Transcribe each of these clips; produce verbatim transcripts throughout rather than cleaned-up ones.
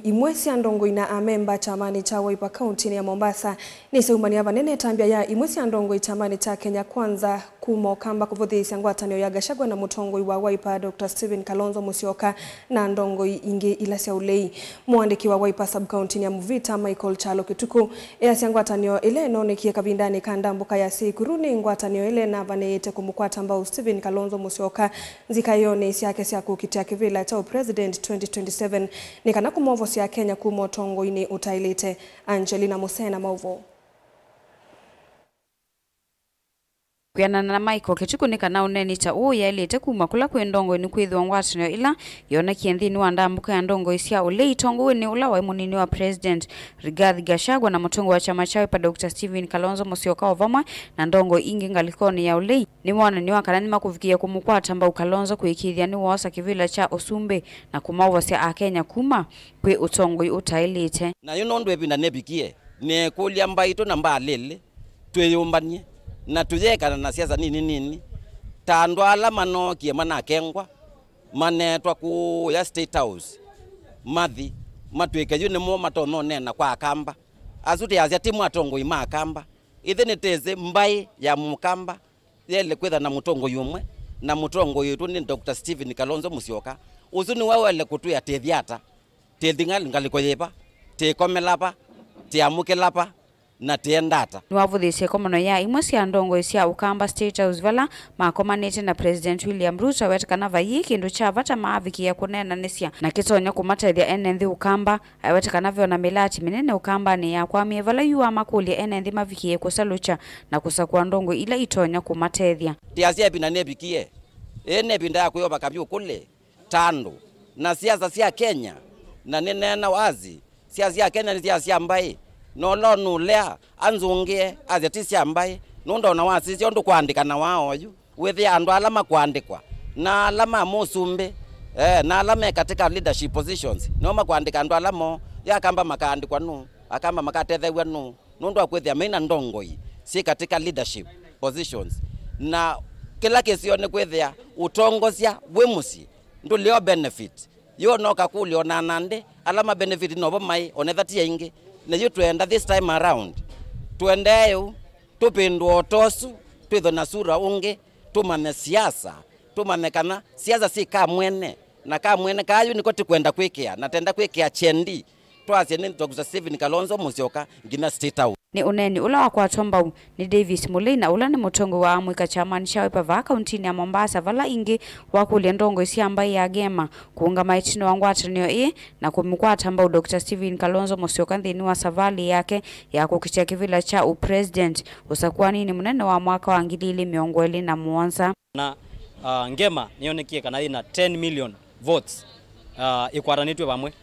Imwe sya ndongoi na amemba kyamanĩ kya Wiper kauntinĩ ya Mombasa nĩsyaumania vanene ĩtambya ya imwe sya ndongoi kyamanĩ kya Kenya Kwanza kuma Ũkamba kũvũthĩĩsya ngwatanĩo ya Gachagua na mũtongoi wa Wiper Doctor Stephen Kalonzo Musyoka na ndongoi ingĩ ila sya ũlei. Mũandĩki wa Wiper sub-kauntinĩ ya Mvita, Michael Kyalo Kituku, easya ngwatanĩo ĩla ĩnoonekie kavindanĩ ka ndambũka ya Sikuru nĩ ngwatanĩo ĩla ĩnavanĩĩte kũmũkwata mbau Stephen Kalonzo Musyoka nzikaĩonĩ syake sya kũkitĩa kĩvĩla kya ũpresident twenty twenty-seven nĩ kana kũmovosya Akenya kuma ũtongoinĩ ũtaĩlĩte. Angelina Musena, maũvoo. Kwĩanana na Michael Kituku, nĩ kana ũneeni ta ũũ yaĩlĩte kuma kũla kwĩ ndongoi nĩkwĩthĩwa ngwatanĩo ĩla yonekie nthĩnĩ wa ndambũka ya ndongoi sya ũlei itongow'enĩ ũla waĩ mũnini wa President Rigathi Gachagua na mũtongoi wa kyama kya Wiper Doctor Stephen Kalonzo Musyoka o vamwe na ndongoi ingĩ ngalĩkonĩ ya ũlei nĩwonaniwa kana nĩmakũvikĩĩa kũmũkwata mbau Kalonzo kũĩkĩĩthya nĩwoosa kĩvĩla kya ũsumbĩ na kũmovosya Akenya kuma kwĩ ũtongoi ũtaĩlĩte. Na yu nũndũ ĩvinda nĩvikie, nĩkũlya mbaitũ na mbaalĩlĩ twĩyũmbany'e na tũyekana na siasa nini nini ta andũ ala manookie manakengwa, maneetwa kũũya State House, mathi matw'ĩke yu nĩmo matonya ũneena kwa Akamba. Asu tĩasya ti mo atongoi ma Akamba. Ĩthe nĩtĩsĩ mbaĩ ya Mũkamba yaĩle kwĩtha na mũtongoi ũmwe, na mũtongoi witũ nĩ Doctor Stephen Kalonzo Musyoka. Ũsu nĩwe waĩle kũtwĩa tĩthi ata, tĩthi ngalĩko yĩva, tĩkomela va, tĩamũkĩla va, na tĩenda ata. Nĩwavũthĩĩsye ĩkomano ya imwe sya ndongoi sya Ũkamba State House vala makomanĩte na President William Ruto, aweta kana vaiĩ kĩndũ kya vata maavikĩĩa kũneenanĩsya na kĩtonya kũmatethya ene nthĩ Ũkamba. Aweta kana ve o na mĩlati mĩnene Ũkambanĩ yakwamie vala yu amakũlya ene nthĩ mavikĩĩe kũsalukya na kũsakũa ndongoi ila itonya kũmatethya. Tĩasya ĩvinda nĩvikie. Ĩĩ nĩ ĩvinda ya kwĩyova kavyũ kũlĩ ta andũ na siasa sya Kenya, na nĩneena wazi, siasa sya Kenya nĩ siasa sya mbaĩ, na ũla ũnũlea anzũngĩe asya ti sya mbaĩ, nũndũ o na wasisya ũndũ kwaandĩkanawa oyu, wĩthĩa andũ ala makũandĩkwa, na ala ma mũsumbĩ, eh, na ala me katika leadership positions, nĩo makũandĩka andũ ala moo. Yu Akamba makaandĩkwa nũũ? Akamba makatetheew'a nũũ? Nũndũ wa kwĩthĩa maina ndongoi syĩ katika leadership positions. Na kĩla kĩseo nĩ kwĩthĩa ũtongosya wĩ mũsyĩ ndũleo benefit. Yo no kakũlyo na nandĩ ala ma benefit novo maĩ onetha ti aingĩ. Na yu twenda this time around, tũendee ũu, tũpĩndũe ũtosu, twĩthwe na sura ũngĩ, tũmanye siasa, tũmanye kana siasa syĩ kamwene, na kamwene kayu nĩko tĩkwenda kwĩkĩa, na tenda kwĩkĩa chendi. Twasye nĩ Doctor Stephen Kalonzo Musyoka nginya State House. Nĩ ũneeni ũla wakwatwa mbau nĩ Davis Mũlei, na ũla nĩ mũtongoi wa amũika kyamanĩ kya Wiper vaa kauntinĩ ya Mombasa, vala ĩngĩ wakũlya ndongoi sya mbaĩ ya Gema kũũngama ĩtina wa ngwatanĩo ĩĩ na kũmũkwata mbau Doctor Stephen Kalonzo Musyoka nthĩnĩ wa savalĩ yake ya kũkitĩa kĩvĩla kya ũpresident ũsakũaninĩ mũnene wa mwaka wa ngili ilĩ mĩongo ĩlĩ na mũonza. Na, ah, Ngema nĩyonekie kana yĩna ten million votes, ah, ĩkwatanĩtw'e vamwe,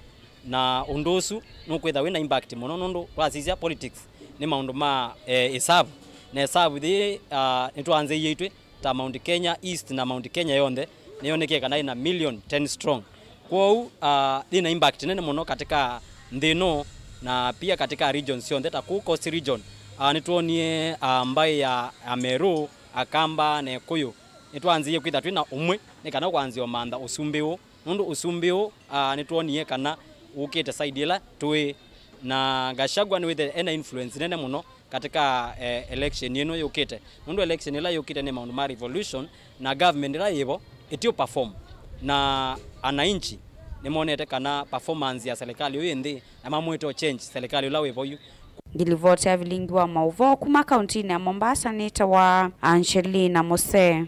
na ũndũ ũsu nũkwĩtha wĩna impact mũno, nũndũ twasisya politics nĩ maũndũ ma, eh, ĩsavu. Na ĩsavu yĩĩ, ah, nĩtwanzĩie itwĩ ta Mount Kenya East na Mount Kenya yonthe, nĩyonekie kana yĩna million ten strong. Kwoou, ah, yĩna impact nene mũno katika nthĩ ĩno na pia katika region syonthe, ta kũu Coast Region, ah, nĩtwonie, ah, mbaĩ ya Ameru, Akamba na Ĩkũyũ. Nĩtwanzĩie kwĩtha twĩ na ũmwe nĩ kana kwanzĩa ũmantha ũsumbĩ ũũ, nũndũ ũsumbĩ ũũ, ah, nĩtwonie kana ũkĩte side ĩla tũĩ, na Gachagua nĩwĩthĩe ena influence nene mũno katika, eh, election ĩno yũkĩte, nũndũ election ĩla yũkĩte nĩ maũndũ ma revolution, na government ĩla yĩvo ĩtiũ perform, na ananchi nĩmonete kana performance ya serikali ũyũ ĩ nthĩ, na mamwĩte ũ change serikali ũla wĩvo yu. Ngilivoti ya vilingi wa maũvoo kuma kauntinĩ ya Mombasa nĩtawa Angelina Mose.